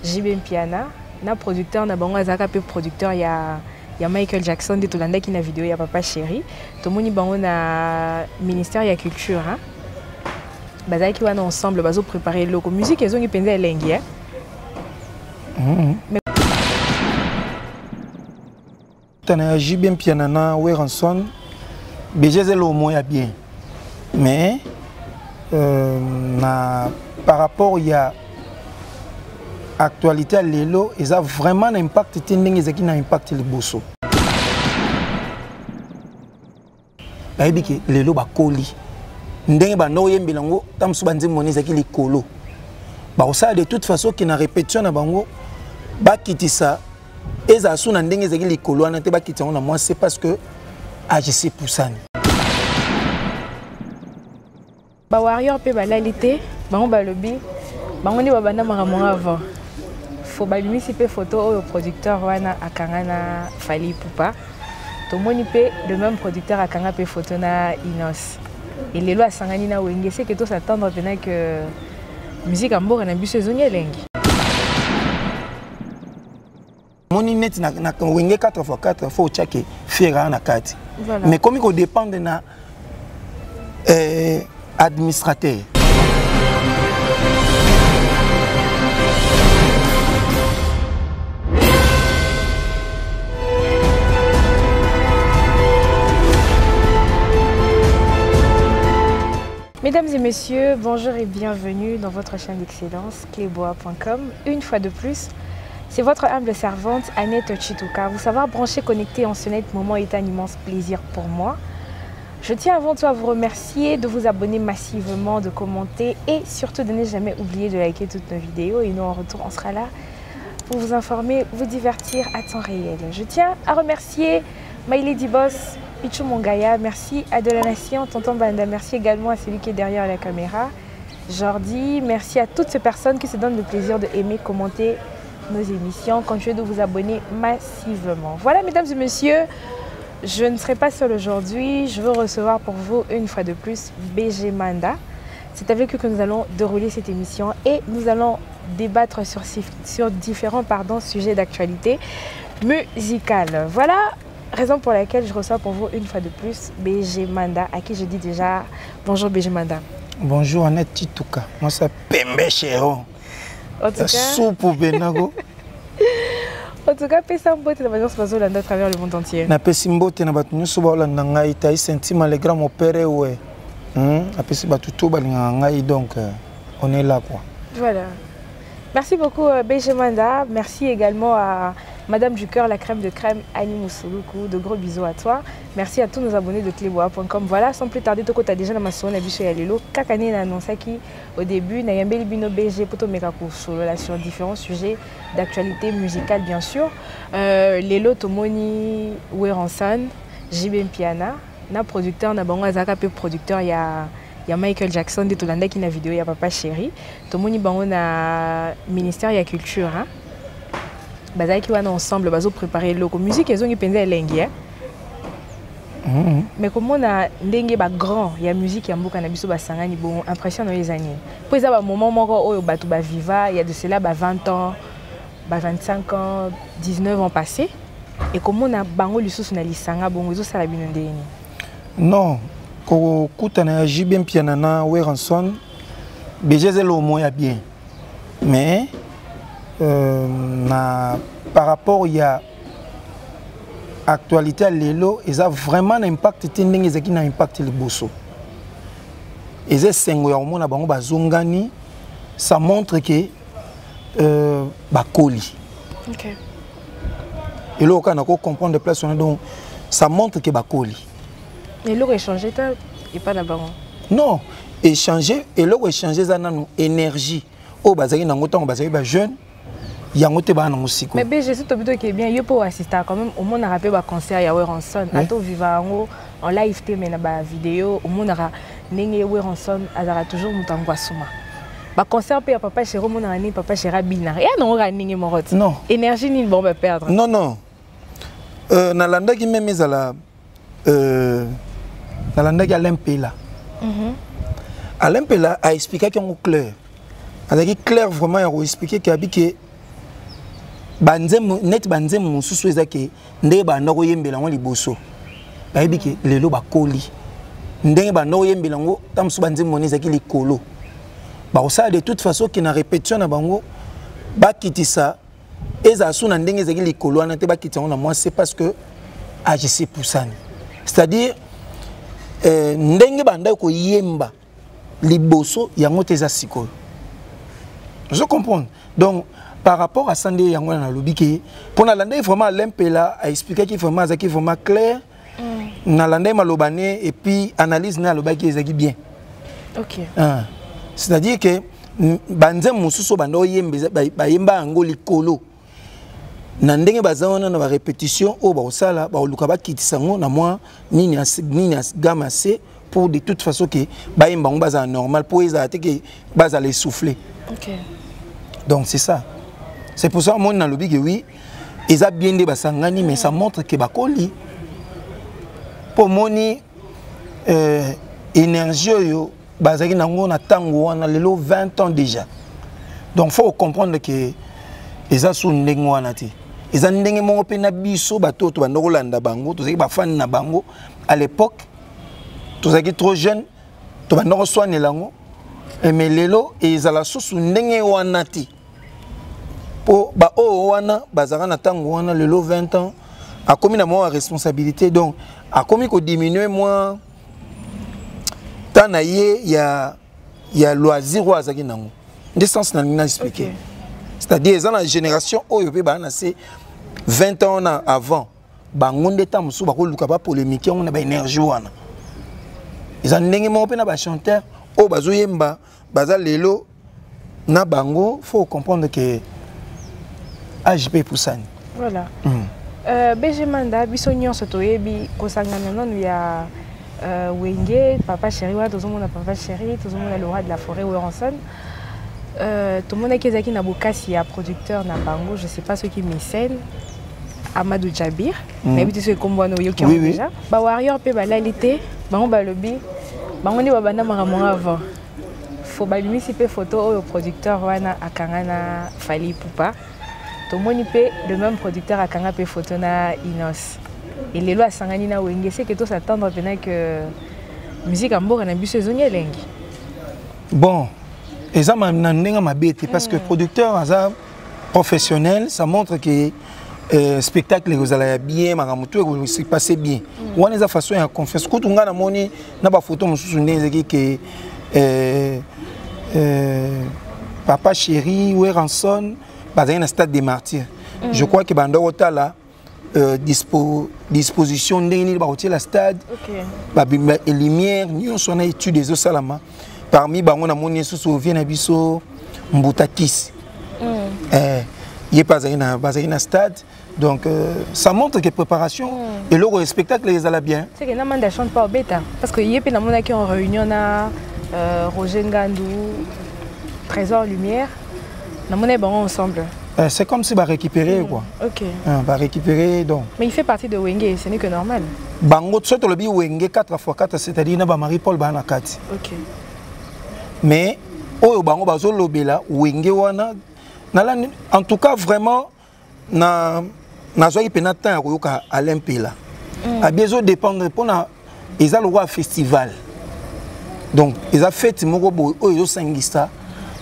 JB Mpiana na producteur na bango azalaka mpe producteur ya ya Michael Jackson nde tolandaki na video ya Papa Chéri. Tomoni bango na ministère ya culture, hein? Bazalaki wana ensemble bazo préparer eloko. Musique ezongi mpenza elengi, hein? Mais Tana ya JB Mpiana na Werrason déjà eza eloko moko ya bien, mais na par rapport ya actualité ya lelo eza vraiment na impact te ndenge ezalaki na impact liboso. Bayebi ke lelo bakoli ndenge banda oyembela yango, ntango mosusu banzembo wana ezalaki likolo, bakosala de toute façon ke na répétition na bango bakitisa ezala su na ndenge ezalaki likolo wana te, bakitisa yango na mwa se parce que AGC epusani. Ba warrior mpe balali te, bango balobi bango nde babanda makambo ngo avant. Fo babimisi mpe photo oyo producteur wana akanga na Fally Ipupa. Tomoni mpe le même producteur akanga mpe photo na Inos. Et lelo asangani na Wenge, c'est que to s'attendre mpena que musique ya mboka na biso ezongi elengi. Moni neti na Wenge 4x4 faut otiake fiera na kati. Voilà. Mais komi kodépendre na administrateur. Mesdames et messieurs, bonjour et bienvenue dans votre chaîne d'excellence, cleboa.com. Une fois de plus, c'est votre humble servante Annette Tshituka. Vous savoir brancher, connecter en ce net moment est un immense plaisir pour moi. Je tiens avant tout à vous remercier de vous abonner massivement, de commenter et surtout de ne jamais oublier de liker toutes nos vidéos. Et nous, en retour, on sera là pour vous informer, vous divertir à temps réel. Je tiens à remercier My Lady Boss, Pichou Mongaya, merci à De La Nation, Tonton Banda, merci également à celui qui est derrière la caméra, Jordi, merci à toutes ces personnes qui se donnent le plaisir de aimer, commenter nos émissions, continuez de vous abonner massivement. Voilà, mesdames et messieurs, je ne serai pas seule aujourd'hui, je veux recevoir pour vous une fois de plus BG Manda. C'est avec eux que nous allons dérouler cette émission et nous allons débattre sur différents, pardon, sujets d'actualité musicale. Voilà, raison pour laquelle je reçois pour vous une fois de plus BG Manda, à qui je dis déjà bonjour BG Manda. Bonjour Annette Tshituka, moi c'est Pembe Chéron. En tout cas, soupe Benago. En tout cas, pesa mbote na bato nyonso bazolanda à travers le monde entier. Napesi mbote na bato nyonso baolanda ngai, tai sentiment le grand mon père ouais. Napesi bato to balingaka ngai, donc on est là quoi. Voilà. Merci beaucoup BG Manda, merci également à Madame du Cœur, la crème de crème, Annie Moussouloukou. De gros bisous à toi. Merci à tous nos abonnés de cleboa.com. Voilà, sans plus tarder, toko ta déjà na maso na biso ya lelo. Kaka ne na annoncaki au début, na yambeli bino BG poto meka ko solola sur différents sujets d'actualité musicale bien sûr. Lelo tomoni Werrason, JB Mpiana, na producteur na bango azalaka pe producteur ya Michael Jackson nde tolandaki na video ya Papa Chéri. Tomoni bango na ministère ya culture, hein? Bazalaki wana ensemble bazo préparer eloko. Musique ezongi mpenza elengi, hein? Mais komona ndenge ba grand ya musique ya mboka na biso basangani bongo, impression na yo eza nini? Po eza ba moment moko oyo bato ba viva, il y a de cela ba 20 ans, ba 25 ans, 19 ans passés, et komona bango lisusu na lisanga bongo ezosala bino ndenge nini? Non, kokutana ya JB Mpiana na Werrason déjà eza eloko moko ya bien, mais na par rapport ya actualité ya lelo eza vraiment na impact te ndenge ezalaki na impact liboso. Eza esengo ya komona bango bazongani, ça montre que bakoli. Eloko kaka nako comprendre place wana, donc ça montre que bakoli. Eloko échanger ta epa na bango? Non, échanger, eloko échanger eza nanu énergie oyo bazalaki nango ntango bazalaki ba jeune, yango te baa nango sikoyo. Mais BG, soki tobi toke bien, yo mpo oassistaka quand même, omonaka mpe ba concert ya Werrason. Ata oviva yango en live te, mais na ba vidéo omonaka ndenge Werrason azalaka toujours moto ya ngwasuma. Ba concert mpe ya Papa Chéri, omonaka ndenge Papa Chéri abinaka. Ya nango kaka ndenge moko te. Non. Énergie nini bango ba perdre? Non, non. Nalandaki même ezala nalandaki Alain Mpela. Alain Mpela a expliqué yango clair. Azalaki clair vraiment ya koexpliquer ke abi ke Banzembo neti banzembo mosusu eza ke ndenge banda koyembela yango liboso, bayebi ke lelo bakoli, ndenge banda koyembela yango ntango mosusu banzembo wana ezalaki likolo, bakosala de toute façon ke na répétition na bango bakitisa, ezala su na ndenge ezalaki likolo wana te, bakitisa yango na mwa se, parce que age epusani. C'est-à-dire ndenge bandaki koyemba liboso yango te eza sikoyo. Je comprendre. Donc par rapport à ça, nde yango wana nalobi ke mpo nalandaki vraiment Alain Mpela aexpliquaki vraiment, azalaki vraiment clair. Nalandaki maloba ne et puis analyse ne alobaki ezalaki bien. Ah. C'est-à-dire que banzembo mosusu oyo banda oyemba, bayemba yango likolo, na ndenge baza wana na barépétition oyo bakosala, bakoluka bakitisa yango na mwa nini nini ya gamme ya C, pour de toute façon ke bayemba yango bazala normal, mpo ezala te ke bazala essoufflé. Donc c'est ça, c'est pour ça omoni nalobi ke oui, eza bien nde basangani, mais ça montre ke bakoli, mpo omoni énergie oyo bazalaki nango na ntango wana, lelo 20 ans déjà. Donc faut comprendre ke eza su ndenge wana te. Eza ndenge moko mpe na biso bato oyo tobanda kolanda bango, tozalaki bafani na bango à l'époque, tozalaki trop jeune, tobanda koswanela yango. Mais lelo ezala susu ndenge wana te, mpo baoyo wana bazalaka na ntango wana, lelo 20 ans, akomi na mwa responsabilité, donc akomi kodiminue mwa temps na ye ya loisir oyo azalaki nango. Nde sens na nalingi na expliquer. C'est-à-dire eza na génération oyo mpe baa na se 20 ans na avant bango, nde ntango mosusu bakoluka bapolémique yango na baénergie wana. Eza ndenge moko mpe na bachanteur oyo bazoyemba, baza lelo na bango. Faut comprendre que age mpe epusani. Voilà. BG Manda, biso nyonso toyebi kosangana nanu ya Wenge, Papa Chéri wana, tozomona Papa Chéri, tozomona le roi de la forêt Werrason. Tomonaki ezalaki na bokasi ya producteur na bango, je sais pas soki mécène Amadou Jabir. Nayebi te soki ekombo wana oyoki yango. Oui. Déjà bawarrior mpe balali te, bango balobi bango nde babanda makambo yango avant. Fo babimisi mpe photo oyo producteur wana akanga na Fally Ipupa. Tomoni mpe le même producteur akanga mpe photo na Inos. Elelo asangani na Wenge, seke tos'attendre mpena que musique ya mboka na biso ezongi elengi. Bon, eza na ndenge mabe te, parce que producteur aza professionnel, ça montre que spectacle ekozala ya bien, makambo to ekose passe bien. Wana eza façon ya confiance. Kutu ngai namoni na bafoto mosusu ndenge ezalaki ke Papa Chéri, Werrason bazalaki na Stade des Martyrs. Je crois que banda kotala disposition ndenge nini bakotiela stade, babima lumière nyonso wana, étude ezosalama. Parmi bango namoni lisusu ovie na biso Mbuta Kisi. Ye mpe bazalaki na stade. Donc ça montre que préparation eloko ya spectacle ezala bien. C'est que na Manda chante pas obeta, parce que ye mpe namonaki en réunion na Roger Ngandu, Trésor Lumière, namoni bango ensemble. C'est comme si barécupérer quoi. Ah, barécupérer donc. Mais il fait partie de Wenge, ce n'est que normal. Bango soki tolobi Wenge 4 x 4, c'est-à-dire na bamarie Paul baa na kati. Mais oyo bango bazolobela Wenge wana, nalandi en tout cas vraiment na nazwaki mpena temps ya koyoka Alain Mpela. Abi ezodépendre mpona eza lokola festival, donc eza fête moko boye oyo ezosangisa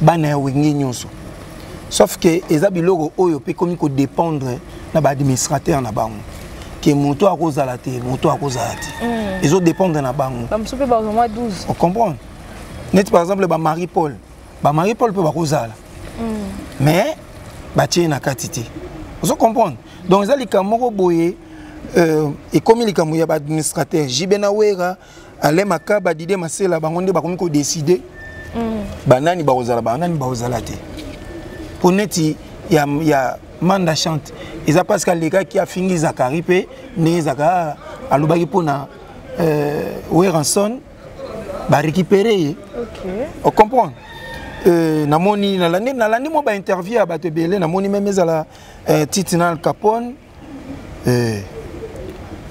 bana ya Wenge nyonso, sauf que eza biloko oyo mpe ekomi kodépendre na baadministrateur na bango, ke moto akozala te, moto akozala te. Ezodépendre na bango. Bamosusu mpe bazwa mwa 12. Ocomprendre, neti par exemple bamarie Paul, bamarie Paul mpe bakozala, mais batie na kati te. Ozo comprendre? Donc eza likambo moko boye, ekomi likambo ya baadministrateur JB na Wera, Alain Makaba, Dide Masela, bango nde bakomi kodécider banani bakozala, banani bakozala te. Mpo neti ya Manda Chante, eza parce que alekaki afingi Zakari, mpe ndenge Zakari alobaki mpona Werrason, barécupéré ye. Ocomprendre? Namoni nalandi mwa bainterview ya bato ebele, namoni meme ezala Titi na Al Capone.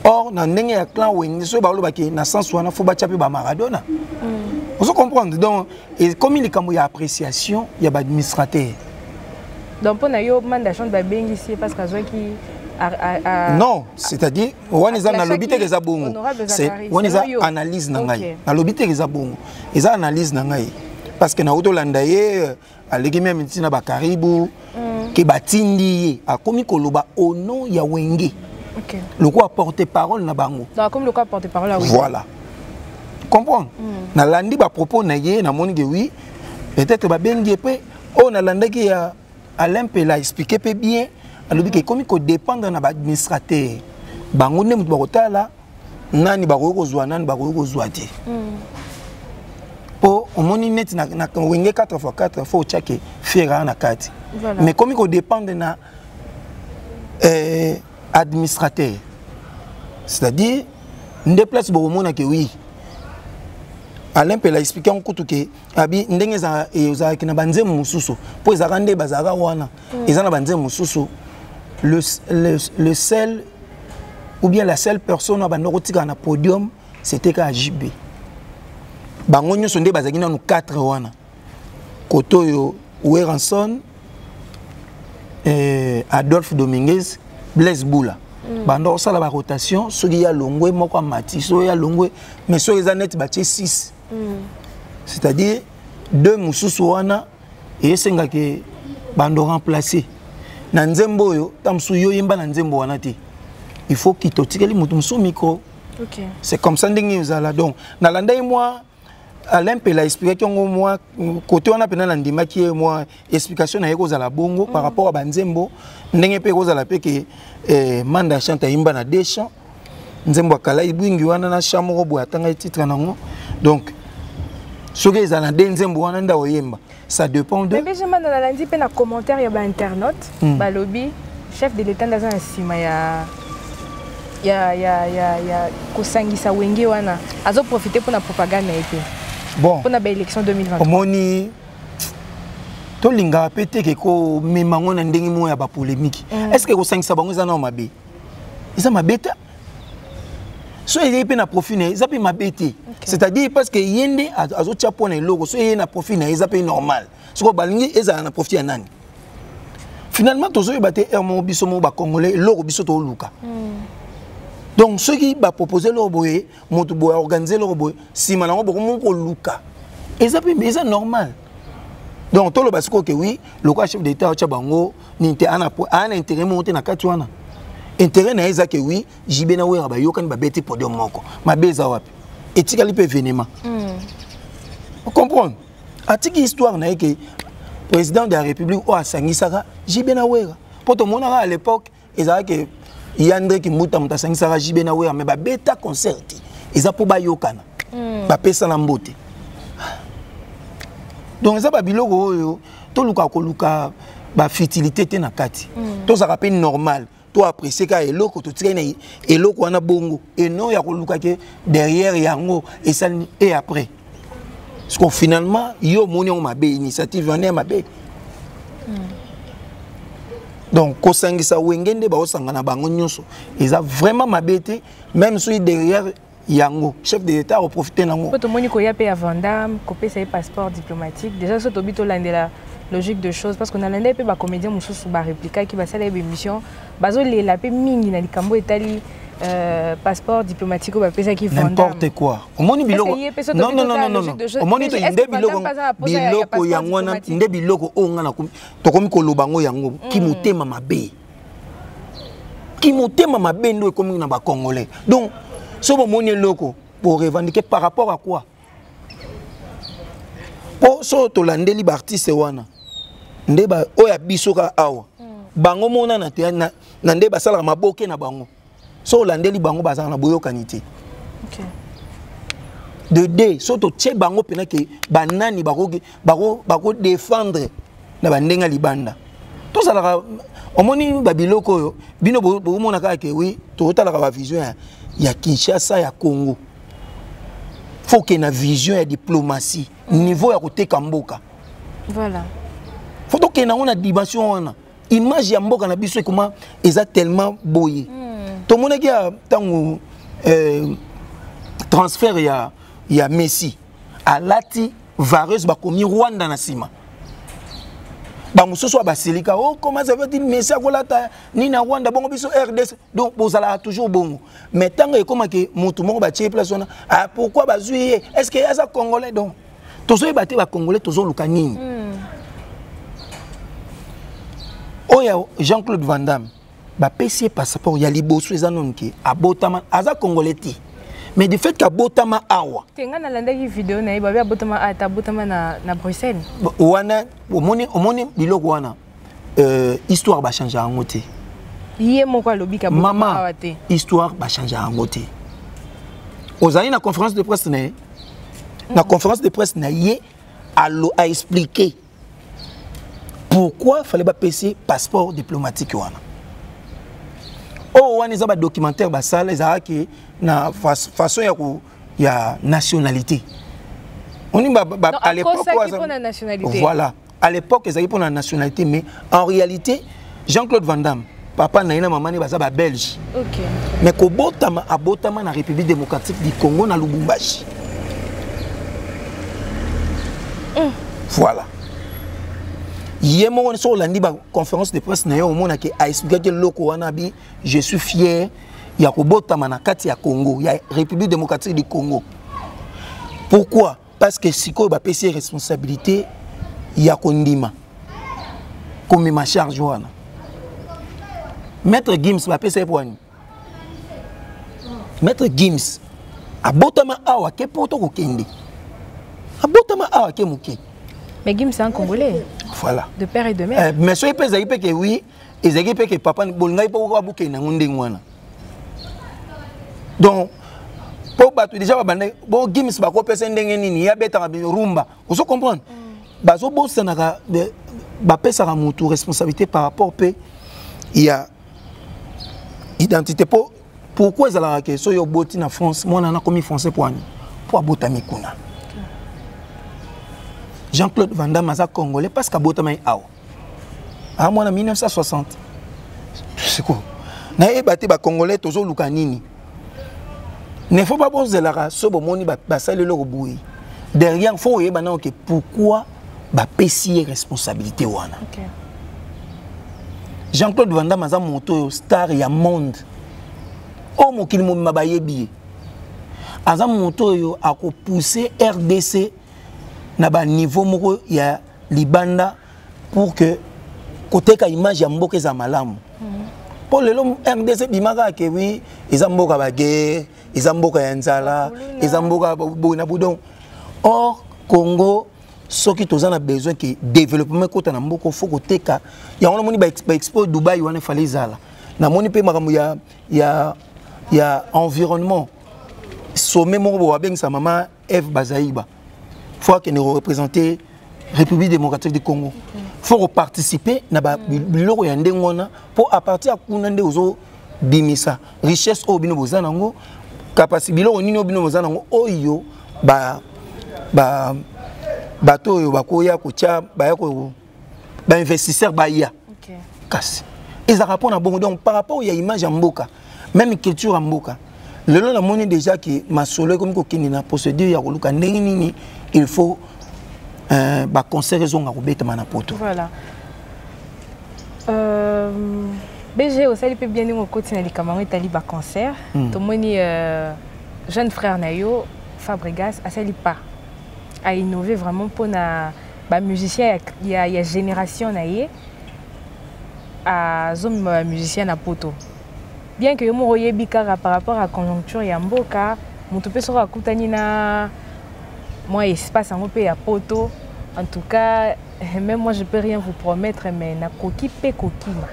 Or na ndenge ya clan Wenge, soki balobaki na sens wana, fo batya mpe bamaradona. Ozo comprendre? Donc ekomi likambo ya appréciation ya baadministrateur. Donc mpo na yo, Manda Chante, babengisi ye parce que azwaki Non, c'est-à-dire wana eza, nalobi te eza bongo, wana eza analyse na ngai. Nalobi te eza bongo, eza analyse na ngai, parce que nauti olanda ye, aleki même ntina bakaribu ke batindi ye, akomi koloba au nom ya Wenge lokola porte parole na bango. Voilà, comprendre. Nalandi bapropos na ye, namoni ke oui, peut-être babengi ye. Mpe oyo nalandaki ya Alain Mpela, expliqué mpe bien, alobi ke ekomi kodépendre na baadministrateur bango nde moto bakotala nani bakoki kozwa, nani bakoki kozwa te. Mpo omoni neti na Wenge 4 x 4, faut otiake Ferre na kati, mais komi kodépendre na administrateur, c'est-à-dire nde place bokomona ke oui, Alain Mpela expliqué yango kutu ke abi ndenge ezalaki na banzembo mosusu, mpo ezalaka nde bazalaka wana, eza na banzembo mosusu, le seul ou bien la seule personne oyo banda kotikala na podium, c'était kaka JB. Bango nyonso nde bazalaki nanu 4 wana, kote oyo Werrason, Adolphe Dominguez, Blaise Bula. Banda kosala barotation, soki ya longwe, moko amati, soki ya longwe. Mais soki eza neti batie 6, c'est-à-dire deux mosusu wana eyesengaki bando remplacer na nzembo oyo. Ta mosusu yo oyemba na nzembo wana te, il faut kita, otikeli moto mosusu micro. C'est comme ça ndenge ezala. Donc nalandaki mwa Alain Mpela expliquaki yango mwa côté wana mpena, nandimaki ye mwa explication na ye kozala bongo par rapport à banzembo, ndenge mpe ekozala mpe ke Manda Chante ayimba na deux chants, nzembo akala ibwingi wana na chant moko boye atanga titre nango. Donc soki ezala na de nzembo wana nde akoyemba, ça dépend de Mais Manda, nalandi mpe na commentaire ya bainternaute, balobi chef de l'État nde aza na nsima ya kosangisa Wenge wana, azoprofite mpona propagande na ye te bon mpona baélection 2023. Omoni, tolingaka mpe te ke komema yango na ndenge moko ya bapolémique. Est ce que kosangisa bango eza nao mabe? Eza mabe te. So ezali mpe na profit na ye, eza mpe mabe te. C'est-à-dire parce que ye nde azotia mpo na eloko, so ye na profit na ye, eza mpe normal. Sikoyo balingi ezala na profit ya nani finalement? Tozoyeba te. Heure moko biso moko bacongolais, eloko biso toluka. Donc soki bapropose eloko boye, moto boye aorganize eloko boye, nsima nango bokomi koluka, eza mpe eza normal. Donc toloba sikoyo ke oui, lokola chef d'État otya bango nini te, ana intérêt moko te na kati wana. Intérêt na ye eza ke oui, JB na Wera bayokani, babeti podium moko. Mabe eza wapi? Etikali mpe événement. Comprendre, atiki histoire na ye ke président de la République oyo asangisaka JB na Wera, mpo tomonaka à l'époque ezalaki Yandre Kimbuta moto asangisaka JB na Wera, mais babeta concert te, eza mpo bayokana, bapesana mbote. Donc eza babiloko oyo toluka koluka bafutilité te na kati. Tozalaka mpe normal, to apprécier kaka eloko totikali na eloko wana bongo, eno ya koluka ke derrière yango esali. Et après, parce que finalement yo omoni yango mabe, initiative wana ya mabe. Donc kosangisa Wenge nde baosangana bango nyonso eza vraiment mabe te, même soki derrière yango chef de l'État akoprofite nango. Po tomoni koya mpe ya Vandam, kopesa ye passeport diplomatique déjà, so tobi tolandela logique de choses, parce que nalanda ye mpe bacomédien mosusu bareplikaki, basala ye bémission, bazolela mpe mingi na likambo etali passeport diplomatique oyo bapesaki. N'importe quoi. Omoni biloko, non, non, non, non, non, omoni te nde biloko, biloko yango wana nde biloko oyo nga tokomi koloba yango, yango ki motema mabe, ki motema mabe nde ekomi na bacongolais. Donc so bomoni eloko, borevendiquer par rapport à quoi? Mpo so tolandeli baartiste wana nde oyo ya biso kaka awa, bango monana te na nde basalaka maboke na bango. So olandeli bango, bazalaka na boyokani te. De deux, so totie bango mpena ke banani bakodéfendre na bandenge ya libanda, tozalaka. Omoni babiloko oyo bino bomona kaka ke oui, totalaka bavision ya Kinshasa, ya Congo. Faut ke na vision ya diplomatie, niveau ya koteka mboka. Faut tokende yango na dimension wana. Image ya mboka na biso ekoma eza tellement boye. Tomonaki ya ntango transfert ya Messi, alati vareuse bakomi Rwanda na nsima. Bamosusu ya basilika, oh, comment ça veut dire Messi akolata nini na Rwanda, bongo biso RDC? Donc bozalaka toujours bongo. Mais ntango ekomaki motu moko batie place wana, ah, pourquoi bazwi ye? Est ce que aza congolais? Donc tozoyeba te bacongolais tozoluka nini. Oyo Jean-Claude Van Damme, bapesi ye passeport ya liboso, eza nonu ke abotama, aza congolais te, mais du fait qu'abotama awa. Te, ngai nalandaki video na ye, babi abotama ata abotama na Bruxelles. Wana omoni biloko wana, histoire bachange yango te. Ye moko alobi ka mama awa te. Histoire bachange yango te. Ozali na conférence de presse na ye, na conférence de presse na ye alo aexpliquer pourquoi fallait bapesi passeport diplomatique wana. Oyo wana eza badocumentaire basala, ezalaki na façon ya nationalité. Oni à l'époque, voilà, à l'époque ezalaki mpona nationalité, mais en réalité Jean-Claude Van Damme, papa na ye na mama ne baza babelge, mais kobotama abotama na République démocratique du Congo, na Lubumbashi. Voilà, ye moko soki olandi baconférence de presse na ye, omonaki aexplikaki eloko wana bi: je suis fier ya kobotama na kati ya Congo, ya République démocratique du Congo. Pourquoi? Parce que sikoyo bapesi ye responsabilité ya kondima komema charge wana. Maître Gims, bapesa ye po wani? Maître Gims abotama awa ke mpo to kokende, abotama awa ke moke. Mais Gims, c'est un Congolais. Voilà. De père et de mère. Mais soki mpe ezalaki mpe ke oui, ezalaki mpe ke papa bolingaki mpo abokende nango ndenge wana. Donc mpo bato déjà babanda bo Gims bakopesa ndenge nini, ye abetaka rumba, ozo comprendre? Bazobosanaka, bapesaka motu responsabilité par rapport mpe ya identité. Mpo pourquoi ezalaka ke soki oboti na France, mwana nakomi français? Po ani? Mpo abotami kuna. Jean-Claude Van Damme aza congolais parce que abotamaki awa, aa mwana 1960. Sikoyo nayeba te bacongolais tozoluka nini. Ne faut pas bozelaka so bomoni basali eloko boye, derrière faut oyeba nano ke pourquoi bapesi ye responsabilité wana. Jean-Claude Van Damme aza moto oyo star ya monde oyo mokili mobimba bayebi ye. Aza moto oyo akopousse RDC na baniveau moko ya libanda pour que koteka image ya mboka eza malamu. Mpo lelo RDC ebimaka ke wi eza mboka baguerre, eza mboka ya nzala, eza mboka boye na boye. Or Congo, soki toza na besoin ke développement ekota na mboka, faut koteka yango. Namoni baexpo Dubai wana efale ezala. Namoni mpe makambo ya environnement, sommet moko bo babengisa mama Eve Bazaiba, faut akende koreprésenter République démocratique du Congo, faut koparticiper na biloko ya ndenge wana, mpo à partir ya kuna nde ozobimisa richesse oyo bino boza nango, capacité, biloko nini oyo bino boza nango, oyo ba, ba, bato oyo bakoya kotia, baya bainvestisseur baya. Kasi ezalaka mpona bongo. Donc par rapport ya image ya mboka, même culture ya mboka, lelo namoni déjà ke masolo ekomi kokende na procédure ya koluka ndenge nini il faut baconcert ezonga kobetama na Poto. Voilà. BG, osali mpe bien ndenge okoti na likambo yango etali baconcert. Tomoni jeune frère na yo Fabregas asali pas ainnover vraiment mpona bamusicien ya génération na ye, azomema bamusicien na Poto, bien que yo moko oyebi kaka par rapport à conjoncture ya mboka, moto mpe soki akutani na mwa espace yango mpe ya Poto. En tout cas, même moi, je peux rien vous promettre, mais nakoki mpe kokima.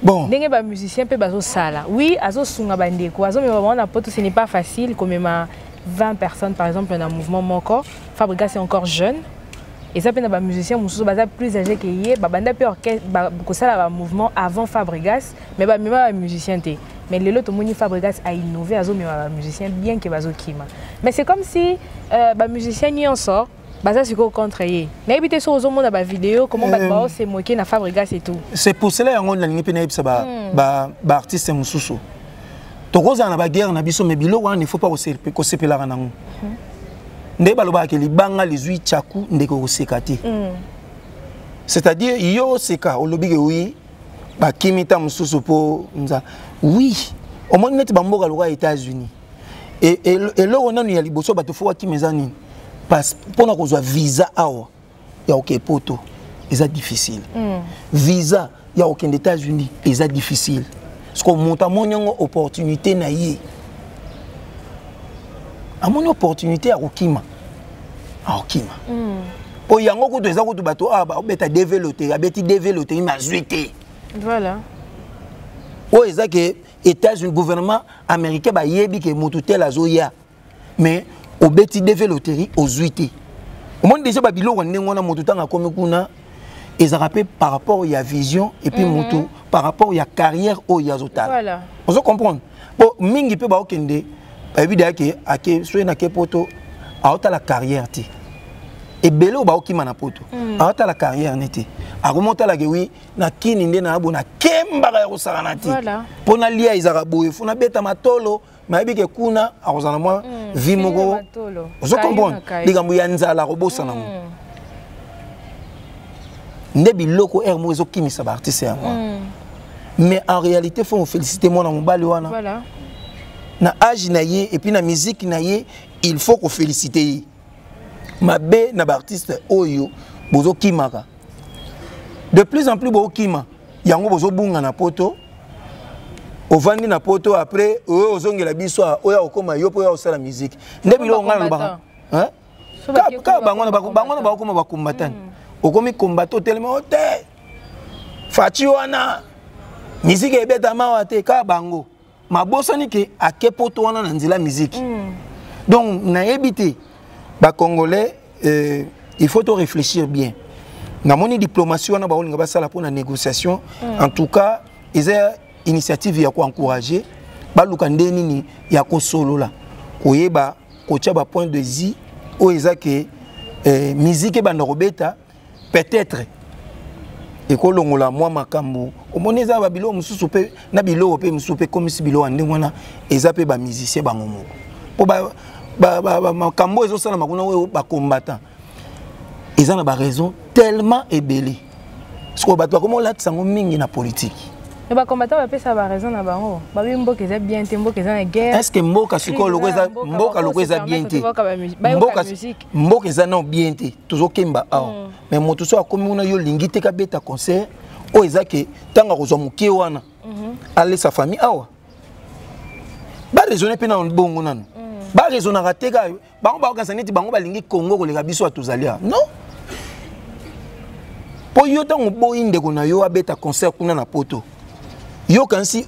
Bon. Ndenge bamusicien mpe bazosala, oui, azosunga bandeko, azomema bango na Poto. Ce n'est pas facile komema 20 personnes par exemple na mouvement moko. Fabregas est encore jeune, eza mpe na bamusicien mosusu baza plus âgé ke ye, babanda mpe kosala bamouvement avant Fabregas, mais bamema bamusicien te. Mais lelo tomoni Fabregas a innové, azomema bamusicien, bien ke bazokima. Mais c'est comme si bamusicien nyonso baza sikoyo contre ye. Nayebi te soki ozomona bavideo, comment bato baose moke na Fabregas et tout. C'est pour cela yango nalingi mpe nayebisa baartiste mosusu, tokozala na baguerre na biso, mais biloko wana il faut pas kosepelaka nango. Nde balobaka ke libanga lizwi tyaku, ndeko koseka te. C'est-à-dire yo oseka, olobi ke oui, bakimi ta mosusu mpo nzala. Oui, omoni neti bamboka lokola États-Unis, eloko nanu ya liboso bato fo bakima eza nini? Mpona kozwa visa awa ya kokende poto eza difficile. Visa ya kokende États-Unis eza difficile. Parce que moto amoni yango opportunité na ye, amoni opportunité ya kokima, akokima. Po yango kutu eza kutu bato awa baobeta DV loterie, abeti DV loterie mais azwi te. Oyo eza ke États-Unis, gouvernement américain bayebi ke motu tel azoya, mais obeti DV loterie, ozwi te. Omoni déjà babiloko ndenge wana, motu ntango akomi kuna ezalaka mpe par rapport ya vision et puis motu par rapport ya carrière oyo azotala. Ozo comprendre? Po mingi mpe baokende, bayebi deya ke ake soki nake poto, aotala carrière te. Ebele oyo baokima na poto, aotala carrière ne te, akomi otalake wi na kini nde na bo nakembaka ya kosakana te. Mpo nalia ezalaka boye, fo nabeta matolo, nayebi ke kuna akozala mwa vie moko. Ozo comprendre? Likambo ya nzala akobosana ngo. Nde biloko aire moko ezokimisa baartiste yango. Mais en réalité, faut féliciter mwana mobali wana. Na âge na ye et puis na musique na ye, il faut koféliciter ye. Mabe na baartiste oyo bozokimaka de plus en plus, bokima yango, bozobunga na poto, ovandi na poto, après oyo ozongela biso oyo akokoma yo mpo oyo osala musique. Nde biloko ngai nalobaka kaka, bango na bakokoma bacombattant. Okomi combattant, otelema o te, faci wana musique ebetama awa te. Kaka bango mabosani ke ake poto wana na nzela musique. Donc nayebi te, bacongolais, il faut to réfléchir bien. Namoni diplomatie wana baolinga basala mpona négociation. En tout cas, eza initiative ya koencourager. Baluka nde nini ya kosolola, koyeba kotia bapoint de i oyo eza ke musique ebanda kobeta, peut-être ekolongola mwa makambo. Omoni, eza babiloko mosusu mpe na biloko mpe mosusu mpe ekomisi biloko ya ndenge wana. Eza mpe bamusicien bango moko, mpo makambo ezosalama kuna oyo bacombattant eza na baraison tellement ebele. Sikoyo bato bakoma olatisa yango mingi na politike. Bacombattant bapesa baraison na bango, babi mboka eza bien te, mboka eza na guerre. Est ce que mboka sikoyo loko eza, mboka loko eza bien te, mboka eza nao bien te, tozokemba awa, mais moto so akomi kuna, yo olingi te kabeta concert oyo eza ke ntango akozwa moke wana alesa famille awa? Baraisonne mpe nano bongo nano. Baraisonnaka te kaka bango, bakokanisa neti bango balingi Congo koleka biso ya tozali awa. Non, mpo yo ntango oboyi ndeko na yo abeta concert kuna na poto, yokanisi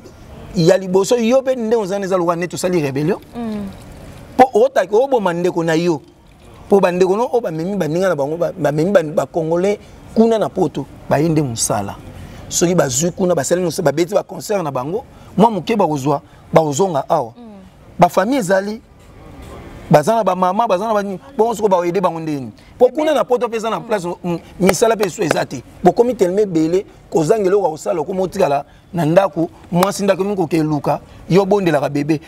ya liboso yo mpe ndenge oza na eza lokola neti osali rébellion, mpo otaki oboma ndeko na yo. Mpo bandeko no oyo bamemi baninga na bango, bamemi bacongolais kuna na poto, baye nde mosala. Soki bazwi kuna, basali mosala, babeti baconcert na bango, mwa moke bakozwa, bakozonga awa. Bafamille ezali, baza na bamama, baza na banini. Bongo soko baoyede bango ndeni? Mpo kuna na poto mpe eza na place, misala mpe eso eza te. Bokomi telema ebele, kozanga eloko ya kosala, okoma otikala na ndako, mwasi ndako mingi kokeluka yo bondelaka bebe.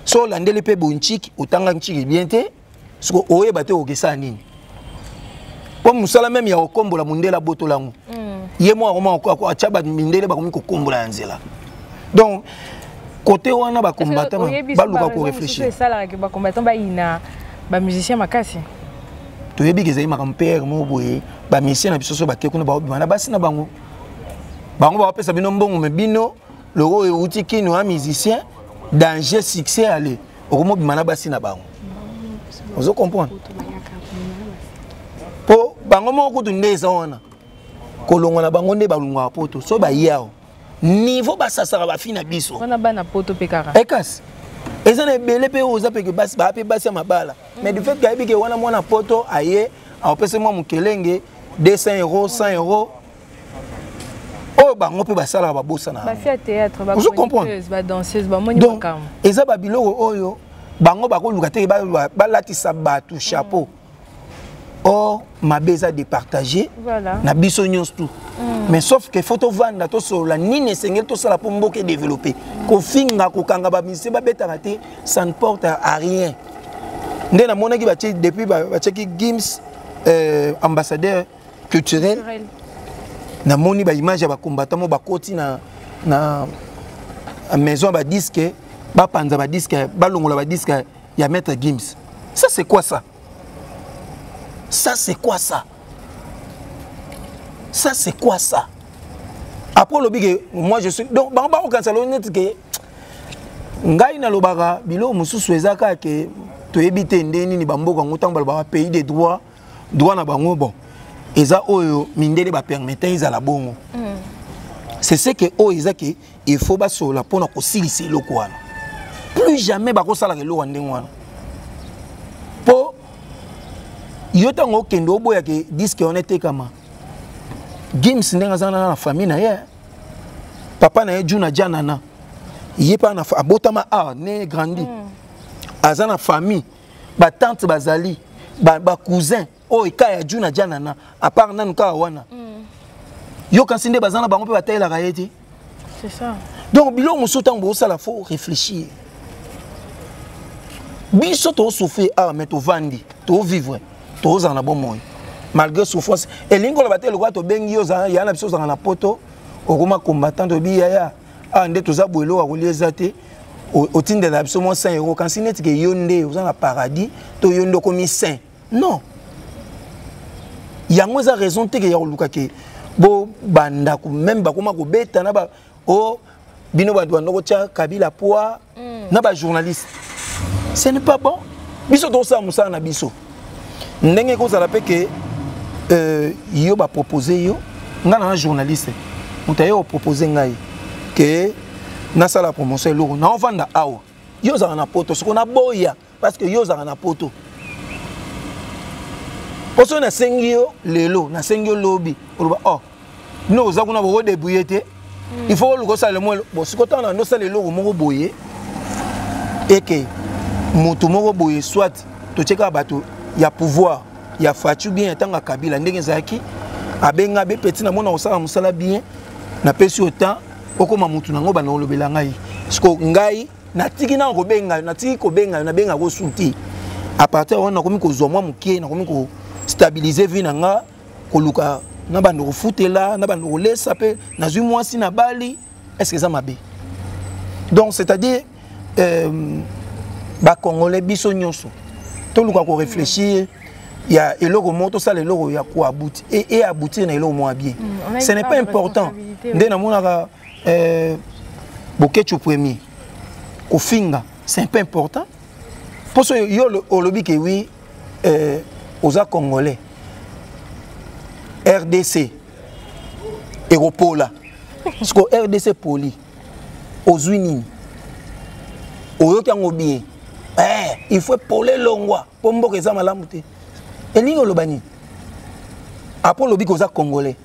So olandeli mpe boye ntiki, otanga ntiki bien te, siko oyeba te okesala nini, mpo mosala meme ya kokombola, mondele abotola yango. Ye moko akoma atya bamindele, bakomi kokombola ya nzela. Donc côté wana bacombattant baluka koréfléchir. Esalaka bacombattant bayina bamusicien makasi. Toyebi ke ezali makambo pr moko boye. Bamusicien na biso so bake kuna, baobima na basi na bango, bango bakopesa bino mbongo, me bino loko oyo euti kino ya musicien danger succès, ale okomobima na basi na bango. Ozo comprendre? Mpo bango moko kutu nde eza wana kolongwa na bango nde balongwaka poto. So baye awa, niveau basasaka bafi na biso. Wana bana poto mpe kaka. Ekasi eza na ebele mpe oyo oza peke basi baa mpe basi ya mabala, mais du fait kayebi ke wana mwana poto aye, akopesa mwa mokelenge 200 euro, 100 euro, oyo bango mpe basalaka, babosana. Bafi ya théâtre. Ozo comprendre? Badanseuse bamoni. Donc makambo eza babiloko oyo bango bakoluka te balatisa bato chapeau. Or mabe eza départage na biso nyonso tout. Mais sauf que faut tovanda, tosolola nini esengeli tosala mpo mboka edéveloppe. Kofinga, kokanga bamusicien babetaka te, ça ne porte à rien. Nde namonaki batie depuis batiaki Gims. Ambassadeur culturel, namoni baimage ya bacombattant mo bakoti na maison ya badisque, bapanza badisque, balongola badisque ya Maître Gims. Ça, c'est quoi ça? Ça, c'est quoi ça? Ça, c'est quoi ça? Après olobi ke moi je suis, donc bango bakokanisa lo neti ke ngai nalobaka biloko mosusu. Eza kaka ke toyebi te nde nini bamboka yango. Ntango balobaka pays de droit, droit na bango, bon, eza oyo mindele bapermettre ezala bongo. C'est ce que oyo eza ke il faut basola mpona kosilisa eloko wana. Plus jamais bakosalaka eloko ya ndenge wana, mpo yo ntango okende oboyake disque wana etekama. Gims, ndenge aza na famille na ye, papa na ye Juna Janana, ye mpe abotama awa, né, grandi. Aza na famille, batante bazali, bacousin oyo eka ya Juna Janana, à part nanu kaka wana. Yokansi nde baza na bango mpe batayelaka ye te. C'est ça. Donc biloko mosusu, ntango bozosala, faut réfléchir. Biso tozosouffrir awa, mais tovandi, tovivre, tozala na bomoi malgré souffrance. Elingi koloba te lokola tobengi yo ya na biso, ozalaka na Poto, okoma combattant, toyebi yaya awa nde toza boye, eloko akolia eza te, otindela biso mwa 100 euro, kasi neti ke yo nde oza na paradis to yo nde okomi saint. Non, yango eza raison te ke ya koluka ke bobanda même bakoma kobeta na ba o bino bato banda kotya Kabila poids na bajournaliste. Ce n'est pas bon. Biso tozosala mosala na biso ndenge ekozala mpe ke yo bapropose yo. Ngai na journaliste, moto aye kopropose ngai ke nasala promotion eloko, naovanda awa, yo ozalaka na Poto, soko naboya parce que yo ozalaka na Poto, mpo soki nasengi yo lelo, nasengi yo lobi, oloba: "Oh, bino oza kuna, bokodébrouiller te." Il faut oluka osala mo. Bon, sikoyo ntango na ndosala eloko moko boye, eke moto moko boye, soit totie kaka bato ya pouvoir ya Fatshi, bien ya ntango ya Kabila, ndenge ezalaki, abenga be petit, namona kosala mosala bien, napesi yo temps, okóma motu nango, banda kolobela ngai. Siko ngai natiki nanga kobenga yo, natiki kobenga yo, nabengaka osu te. À partir wana nakomi kozwa mwa moke, nakomi kostabiliser vie na nga, koluka na bando kofutela, na bando kolesa, mpe nazwi mwasi na bali. Est ce que eza mabe? Donc c'est à dire bacongolais, biso nyonso toluka koréfléchir ya eloko moko, tosala eloko ya koaboutir et aboutir na eloko moko ya bien. Ce n'est pas important nde namonaka Boketshu premier kofinga. C'est un peu important, mpo so yo olobi ke oui, oza congolais, RDC ekopola. Siko RDC poli, ozwi nini? Oyoki yango bien? Il faut epola, elongwa, mpo mboka eza malamu te. Elingi oloba nini? Après olobi koza congolais.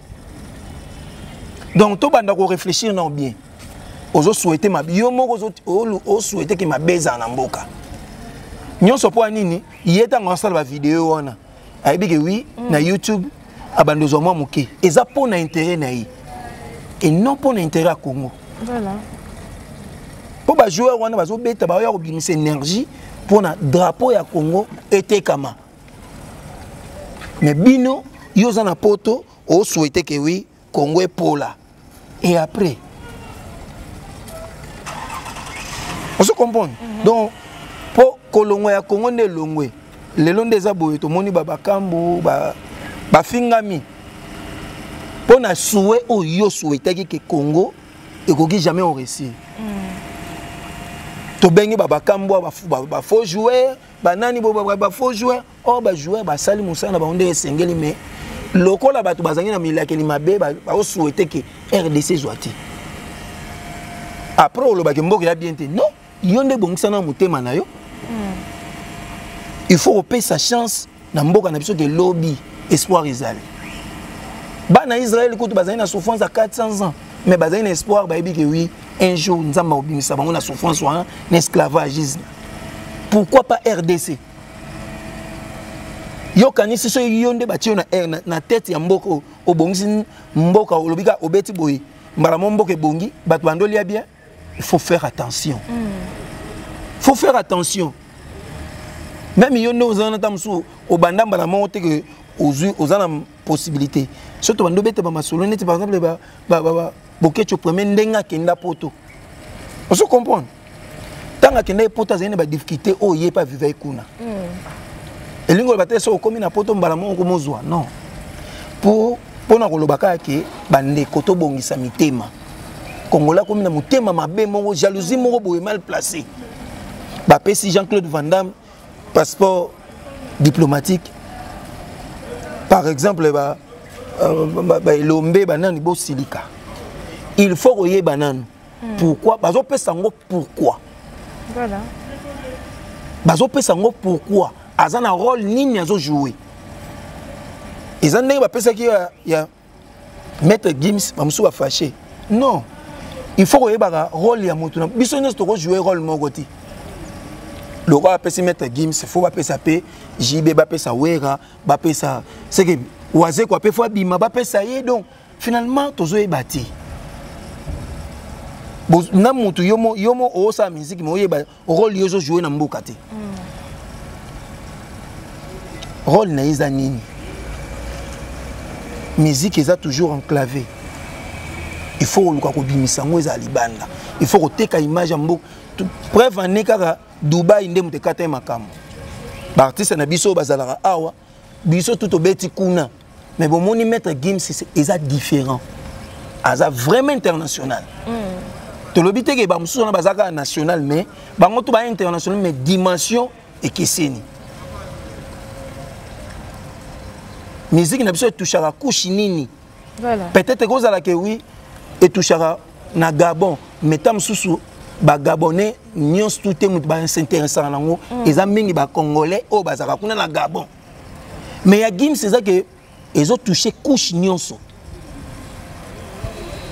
Donc tobanda koréfléchir na bien. Ozosouhaite mabe, yo moko osouhaite ke mabe ezala na mboka nyonso. Mpo ya nini? Ye ntango asala bavideo wana, ayebi ke oui, na YouTube abandi ozwa mwa moke, eza mpo na intérêt na ye et non mpo na intérêt ya Congo. Mpo bajoueur wana bazobeta, baoya kobimisa énergie mpo na drapeau ya Congo etekama. Mais bino, yo oza na Poto, osouhaite ke oui, Congo epola, et après ozo comprendre. Donc mpo kolongwa ya Congo nde elongwe lelo nde eza boye. Tomoni babakambu bafingami mpo na souhait oyo yo souhaitaki ke Congo ekoki jamais oréussir. Tobengi babakambu bafaux joueur, banani, bafaux joueur. Or bajoueur basali mosala na bango nde esengeli, mais lokola bato bazangi na milakeli mabe, baosouhaite ke RDC ezwa te. Après olobaki mboka ya bien te. Non, yo nde bongisa na motema na yo. Il faut kopesa chance na mboka na biso ke lobi espoir ezali. Bana Israel kutu bazali na souffrance ya 400 ans, mais bazali na espoir, bayebi ke oui, un jour Nzambe akobimisa bango na souffrance wana, na esclavagisme. Pourquoi pas RDC? Yokanisi soki yo nde batie yo na tête ya mboka, obongisi mboka, olobi kaka obeti boye, mbala mo mboka ebongi, bato bandolia bien. Il faut faire attention. Faut faire attention. Même yo nde oza na ta mosusu, obanda mbala moko te ke ozwi, oza na possibilité. Soki tobandi obeta bamasolo neti par exemple Boketshu premier, ndenge akenda poto, ozo comprendre, ntango akenda ye poto, azali na badifficulté oyo ye mpe avivai kuna. Elingi koloba te soki okomi na poto mbala moko komozwa, non. Mpona koloba kaka ke bandeko, tobongisa mitema. Congolais akomi na motema mabe moko, jalousie moko boye mal placé. Bapesi Jean-Claude Van Damme passeport diplomatique par exemple, baelombe banani bosilika. Il faut koyeba nanu pourquoi bazopesa yango, pourquoi. Bazopesa yango pourquoi, aza na rôle nini azojoue. Eza ndenge bapesaki ya Maître Gims, bamosusu bafâché. Non, il faut koyebaka rôle ya motu na biso nyonso. Tokojoue rôle moko te. Lokola bapesi Maître Gims, faut bapesa mpe JB, bapesa Wera, bapesa seke Wazekwa mpe, faut abima, bapesa ye. Donc finalement tozoyeba te na motu yo mo oosala musique, me oyeba rôle yo ozojoue na mboka te. Rôle na ye eza nini? Musique eza toujours enclavé. Il faut koluka kobimisa yango, ezala libanda. Il faut koteka image ya mboka. Preuve ane kaka Dubai nde moto ekata ye makambo. Baartiste na biso oyo bazalaka awa, biso tu tobeti kuna, mais bomoni Maître Gims eza différent, aza vraiment international. Tolobi te ke bamosusu wana baza kaka national, mais bango to baya international, mais dimension ekeseni. Musique na biso etouchaka couche nini? Peut-être ekozala ke oui, etouchaka na Gabon, mais ta mosusu bagabonais nyonso tu te moto bas'intéressaka nango. Eza mingi bacongolais oyo bazalaka kuna na Gabon. Mais ya Gims eza ke ezotouche couche nyonso.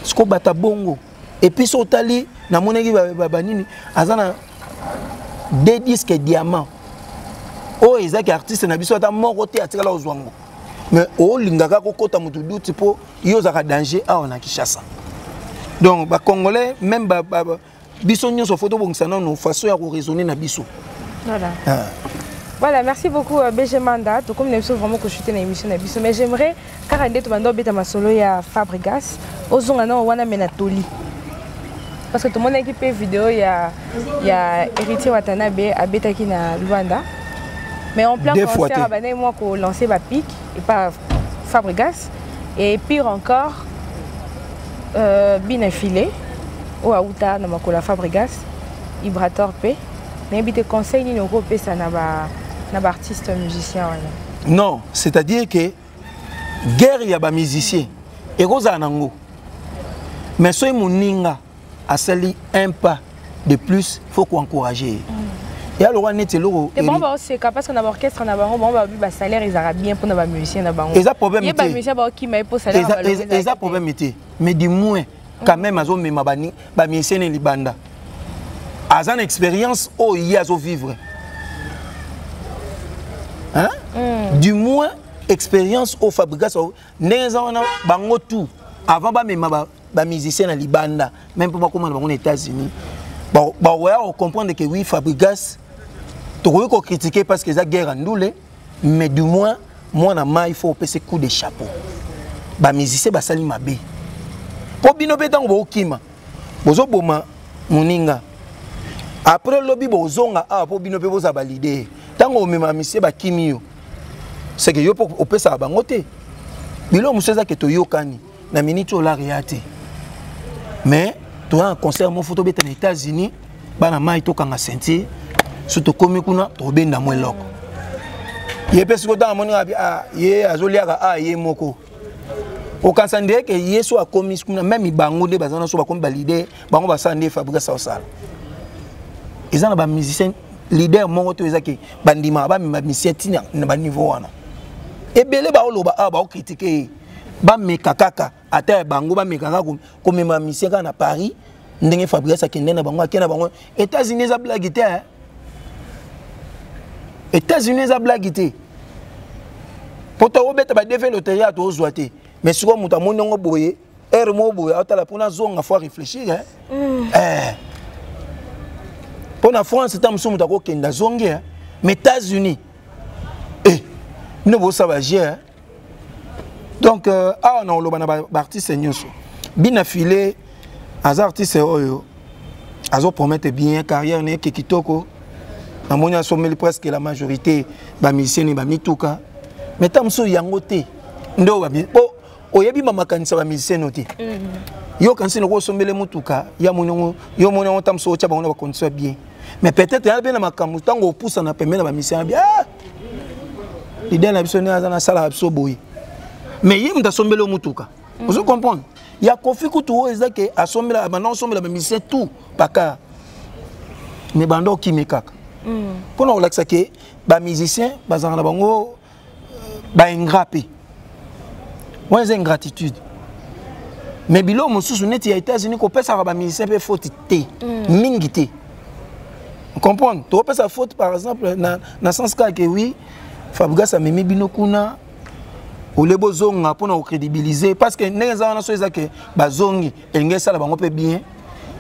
Siko bata bongo. Et puis so otali, namonaki banini, aza na deux disques diamant oyo ezaki artiste na biso ata moko te atikala kozwa yango. Mais olingaka kokɔta motu duti mpo yo ozalaka danger awa na Kinshasa. Donc bacongolais même biso nyonso, faut tobongisa nano façon ya koraisonner na biso. Ah. Voilà, merci beaucoup BG Manda. Tout comme nous sommes vraiment que na émission na biso, mais j'aimerais kaka nde tobanda obeta masolo ya Fabregas, ozonga na wana me na toli, parce que tomonaki mpe vidéo ya Héritier Watanabe abetaki na Luanda, mais en plein concert abandaki mwa kolancer bapiques et pas Fabregas. Et pire encore, bina filé oyo auta na makolo ya Fabregas, Ibrator mpe. Nayebi te conseil nini okopesa na baartiste musicien wana. Non, c'est-à-dire que guerre ya bamusicien ekozala nango, mais soki moninga asali un pas de plus, faut koencourager ye. Ya lokwa neti eloko te, bango baoseka parce que na baorchestre na bango, bango babi basalaire ezalaka bien mpona bamusicien na bango. Eza problème te, bamusicien baokima ye mpo salaire. Eza problème te, mais du moins quand même azomema bamusicien na libanda, aza na expérience oyo ye azovivre, hein? Du moins expérience oyo Fabregas, ndenge eza wana, bango tout avant bamema bamusicien na libanda, même mpo bakóma na bango na États-Unis, bakoya kocomprendre que oui, Fabregas tokoki kocritiquer parce que eza guerre ya ndule, mais du moins mwana mai, il faut opesa coup de chapeau. Bamusicien basali mabe mpo bino mpe ntango bookima, bozoboma moninga. Après lobi bozonga awa mpo bino mpe bozala baleader. Ntango omema misie, bakimi yo, seke yo mpo opesaka bango te. Biloko mosusu eza ke toyokani na miniti oyo lare ya te, mais toza na concert moko, faut tobeta na États-Unis. Bana mai, tokanga ceinture. So tokómi kuna, tobenda mwa eloko. Ye mpe sikoyo ntango amoni abi, ah, ye azoliaka a ye moko, okanisa ndeke ye so akomi kuna, même bango nde baza na so bakomi baleader, bango basala nde Fabregas osala. Eza na bamusicien leader moko to eza ke bandimaka bamema musicien ntina na baniveau wana. Ebele baoloba awa, baocritiquer ye, bameka kaka ata ya bango, bameka kaka komema musicien kaka na Paris ndenge Fabregas akende na bango, akende na bango États-Unis. Eza blague te. États-Unis eza blague te, po tokobeta badv loterie ya tozwa te. Mais sikoyo moto amoni yango boye, heure moko boye aotala mpona azonga, faut réfléchir. Mpo na France, ta mosusu moto akokende azongi, mais États-Unis, bino bosala baje. Donc awa na oloba na baartiste nyonso, bina file aza artiste oyo azopromettre bien carrière na ye ke kitoko. Namoni asomeli presque la majorité bamusicien ne bamituka, mais ntango mosusu yango te nde oyo po oyebi bamakanisa bamusicien no te. Yo kanisi loko osombele motuka ya moni yango, yo moni yango, ntango mosusu otya bango na bacondition ya bien, mais peut-être ya mpe na makambo ntango opusana pembeni na bamusicien ya bien, ah! Leader na biso nde aza nasalaka biso boye, mais ye moto asombeli yo motuka. Ozo comprendre ya Kofi kutu oyo eza ke asombela, banda osombela bamusicien tout baka, mais banda okimi kaka mpona kolakisa ke bamusicien bazalaka na bango baingrat mpe wana eza ingratitude. Mais biloko mosusu neti ya États-Unis, kopesaka bamusicien mpe faute te mingi te, comprendre? Tokopesa faute par exemple na sens kaka ke oui, Fabregas amemi bino kuna ole bozonga mpona kocrédibiliser, parce que ndenge eza wana, so eza ke bazongi, elingi esala bango mpe bien.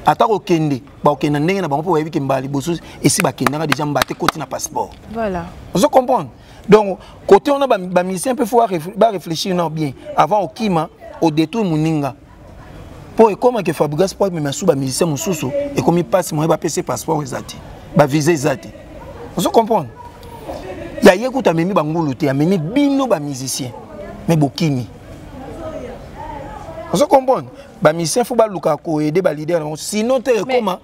Ata kokende, bakokende na ndenge na bango, mpo bayebi ke mbala liboso esi bakendaka déjà, mbate koti na passeport. Voilà. Ozo comprendre? Donc côté wana, bamusicien mpe faut baréfléchir na bien avant okima odétour moninga, mpo ekóma ke Fabregas mpo amema su bamusicien mosusu, ekomi mpasi moye bapesa passeport eza te, bavisa eza te. Ozo comprendre? Ya ye kutu amemi bangulu te, amemi bino bamusicien, mais bokimi. Ozo comprendre? Bamusicien faut baluka koaider baleader na bango, sinon te ekóma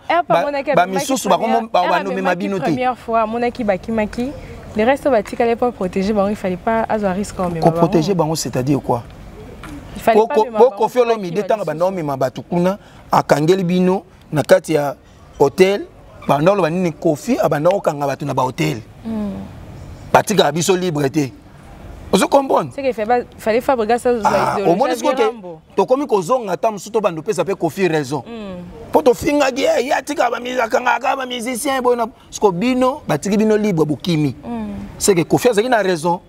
bamisusu banomema bino te. Première fois amonaki bakimaki, le reste batikali pas protéger bango, il fallait pas azwa risque. Koprotéger bango, c'est-à-dire quoi? Po Kofi Olomide, ntango banda omema bato kuna, akangeli bino na kati ya hotel, banda oloba nini? Kofi abanda kokanga bato na bahotel, batikaka biso libre te. Ozo comprendre? Omoni sikoyo ke tokomi kozonga ata mosusu, tobanda opesa mpe Kofi raison, mpo tofingaki ye, ye atikaka, akangaka bamusicien boye. Siko bino batiki bino libre, bokimi, c'est que Kofi azalaki na raison,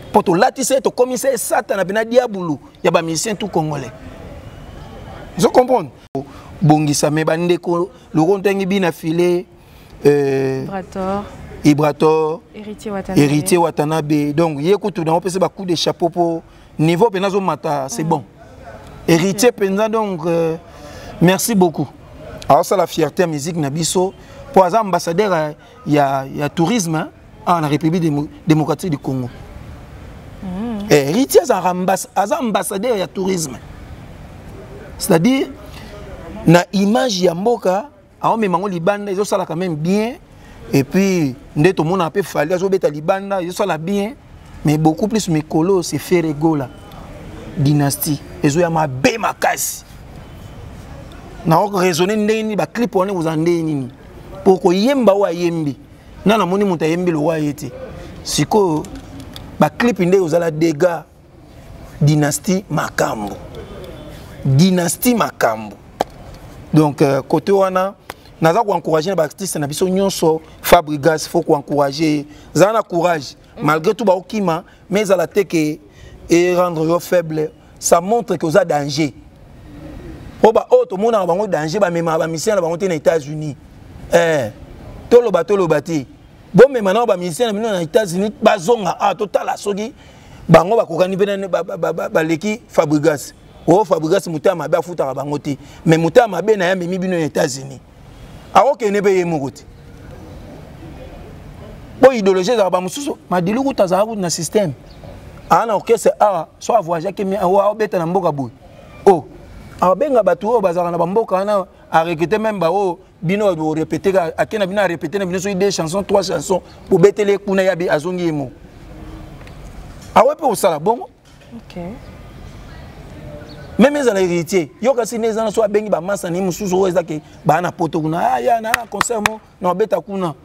mpo tolatisa ye, tokomisa ye satana mpena diabulu ya bamusicien tout congolais. Ozo comprendre? Bongisa me bandeko loko ntangi bina file Ibrator, Ibrator, Héritier Watanabe. Donc ye kutu nango opesa bacoup de chapeau, mpo niveau mpenza azomata, c'est bon, Héritier mpenza. Donc merci beaucoup, aosala fierté ya musique na biso, mpo aza ambassadeur ya tourisme awa na République démocratique du Congo. Héritier aza ambassadeur ya tourisme, c'est-à-dire na image ya mboka aomema yango libanda, ezosala quand même bien. Et puis nde tomonaka mpe Fally azobeta libanda, ezosala bien. Mais beaucoup plus mikolo, c'est Ferre Gola, dynastie ezoya mabe makasi. Naoraisonne ndenge nini baclip wana ekozala ndenge nini po koyemba oyo ayembi nga, namoni moto ayembi lokwa ye te. Sikoyo baclip nde ozala dégâts. Dynastie makambo, dynastie makambo. Donc côté wana naza koencourage na baartiste na biso nyonso. Fabregas, faut koencourage, zala na courage malgré tout baokima, mais ezala te ke erendre yo faible. Ça montre que oza danger, po baoyo tomonaka bango danger, bamemaka bamusicien na bango te na États-Unis. Toloba, toloba te, bomema nao bamusicien na bino na États-Unis, bazonga awa, totala soki bango bakokani mpe baleki Fabregas. Oyo Fabregas motema mabe, afutaka bango te, mais motema mabe na ye, amemi bino na États-Unis, akokende mpe ye moko te, po idéologie ezalaka. Bamosusu madilu kutu azalaka kutu na système, aa na orchestre awa, so avoyageaki, aobeta na mboka boye, o abenga bato oyo bazalaka na bamboka wana, arecrute même baoyo bino borépété, ake na bino, arépété na bino soki deux chansons, trois chansons, bobeteli ye kuna, yabi azongi ye moko, awe mpe kosala bongo. Même ezala Héritier, yo kasi nde eza na so abengi bamasa ni mosusu oyo eza ke baa na poto kuna, aya na concert mo na obeta kuna,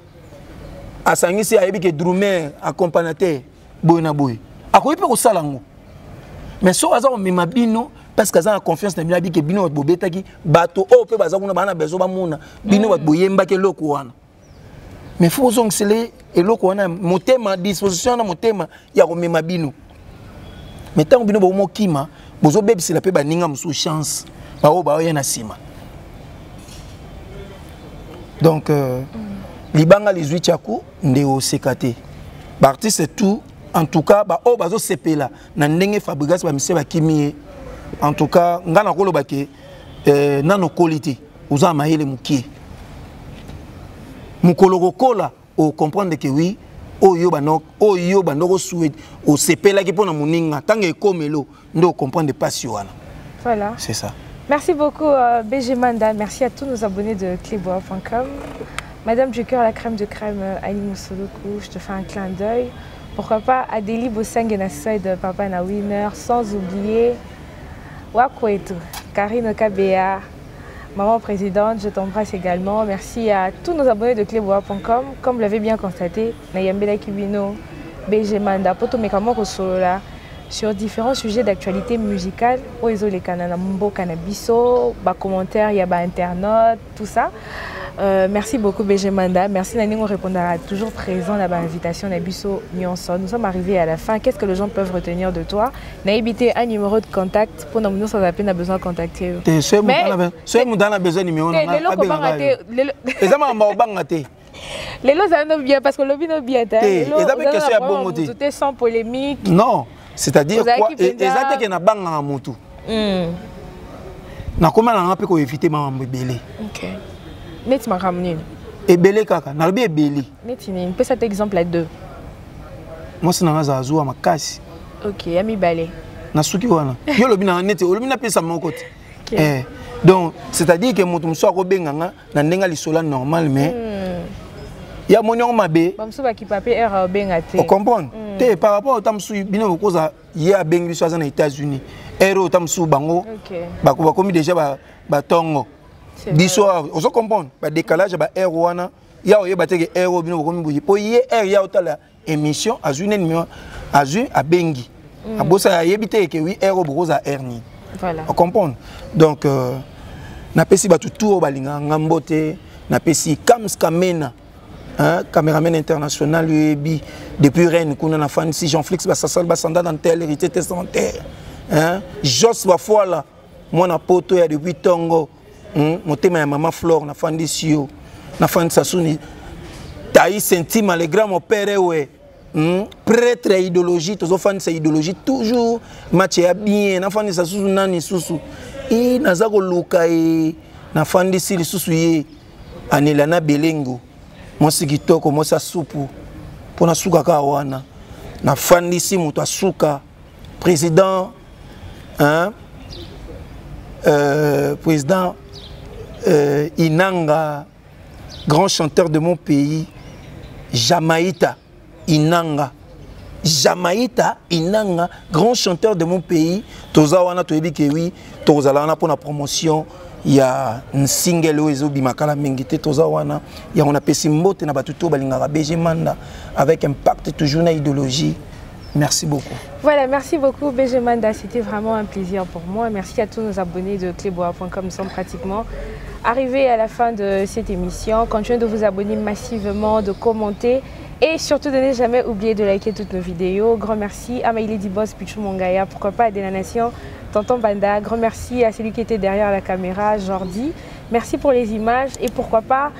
asangisi, ayebi ke drummer, accompagnateur, boye na boye, akoki mpe kosala yango. Mais soki aza komema bino parce que aza na confiance na bino, ayebi ke bino bato bobetaki, bato oyo mpe baza kuna baa na besoin bamona bino bato boyembaki eloko wana. Mais faut ozongisele eloko wana motema, disposition wana, motema ya komema bino. Mais ntango bino bomokima, bozobebisela mpe baninga mosusu chance, baoyo baoya na nsima. Donc libanga lizwi tiaku nde oseka te. Baartiste tout. En tout cas, baoyo bazosepela na ndenge Fabregas, bamusiciens bakimi ye, en tout cas nga nakoloba ke nano okoli te, oza na mayele mokie. Mokolo kokola, ocomprendre ke oui, oyo bando, oyo bando kosouhaiter, osepelaki mpo na moninga, ntango ekomelo nde ocomprendre pasi wana. Voilà. C'est ça. Merci beaucoup BG Manda. Merci à tous nos abonnés de cleboa.com. Madame du cœur, la crème de crème, Annie Moussolokou, je te fais un clin d'œil. Pourquoi pas Adélie Bossang de Papa na Winner, sans oublier Wakwetu, Karine Kabea, maman présidente, je t'embrasse également. Merci à tous nos abonnés de cleboa.com. Comme vous l'avez bien constaté, nayambela bino, BG Manda, poto mekamo kosolola sur différents sujets d'actualité musicale, oyo ezoleka na mboka na biso, ba commentaire ya ba internaute, tout ça. Merci beaucoup BG Manda, merci na ndenge répondra toujours présent na ba invitation na biso nyonso. Nous sommes arrivés à la fin. Qu'est-ce que les gens peuvent retenir de toi? Nayebi te un numéro de contact pour nous, ça a besoin de contacter. Te, soki moto ana besoin numéro na nga, lelo kobanga te, lelo eza makambo obanga te. Lelo ozala no bien parce que lobi no bien te. Te, eza mpe question ya bongo te. Te, sans polémique. Non, c'est-à-dire quoi, eza te ke nabangaka motu. Nakoma nanga mpe koéviter makambo ebele. Ok, neti makambo nini? Ebele kaka, nalobi ebele. Neti nini? Pesa te exemple ya deux. Mwasi nanga azala zuwa makasi. Ok, ya mibale? Nasuki wana. Yo olobi nanga neti olobi napesa moko te. Eh, donc c'est-à-dire que moto mosusu akobenga nga na ndenge ya lisola normal, mais ya moni yango mabe. Bamosusu bakipa mpe heure obenga te. Ocomprendre te, par rapport ota mosusu bino bokoza, ye abengi biso aza na États-Unis, heure oyo ta mosusu bango bakomi déjà batongo, biso ozo comprendre badécalage ya baheure wana, ya oyeba te ke heure oyo bino bokomi boye, mpo ye heure ya otala émission, azwi nde numéro, azwi, abengi, abosaka, ayebi te ke oui, heure oyo bokozala heure nini. Ocomprendre? Donc napesi bato tu oyo balingaka nga mbote. Napesi Kams Kamena, hein, caméraman international oyebi depuis Rennes kuna, na fanisi Jean Flix Basasal Basanda Dantel, héritier testamentaire, hein, Jos Bafoila, mwana poto ya depuis ntongo, motema ya mama Flore, nafandisi yo, nafandisa suni Tai Sentima, le grand mon père ewe, Prêtre ya idéologie, tozofandisa idéologie toujours, match ya bien. Nafandisa susu nani susu e naza koluka e, nafandisi lisusu ye Anela na Belengo, mwasi kitoko, mwasi asupu mpo nasuka kaka wana. Nafandisi moto asuka président, hein? Président Inanga, grand chanteur de mon pays, Jamaïta Inanga, Jamaïta Inanga, grand chanteur de mon pays. Toza wana, toyebi ke oui, tozala wana mpona promotion ya single oyo ezobima kala mingi te. Toza wana yango. Napesi mbote na bato to balingaka BG Manda avec impact toujours na idéologie. Merci beaucoup. Voilà, merci beaucoup BG Manda, c'était vraiment un plaisir pour moi. Merci à tous nos abonnés de cleboa.com. Nous sommes pratiquement arrivés à la fin de cette émission. Continuez de vous abonner massivement, de commenter et surtout de ne jamais oublier de liker toutes nos vidéos. Grand merci à My Lady Boss, Pichou Mongaya, pourquoi pas de la Nation, Tonton Banda. Grand merci à celui qui était derrière la caméra, Jordi. Merci pour les images et pourquoi pas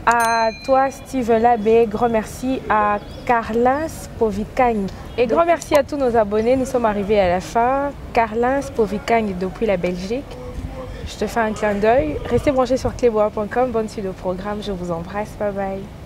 à toi, Steve Labbé. Grand merci à Carlins Povikang. Et grand merci à tous nos abonnés. Nous sommes arrivés à la fin. Carlins Povikang depuis la Belgique. Je te fais un clin d'œil. Restez branchés sur cleboa.com. Bonne suite au programme. Je vous embrasse. Bye bye.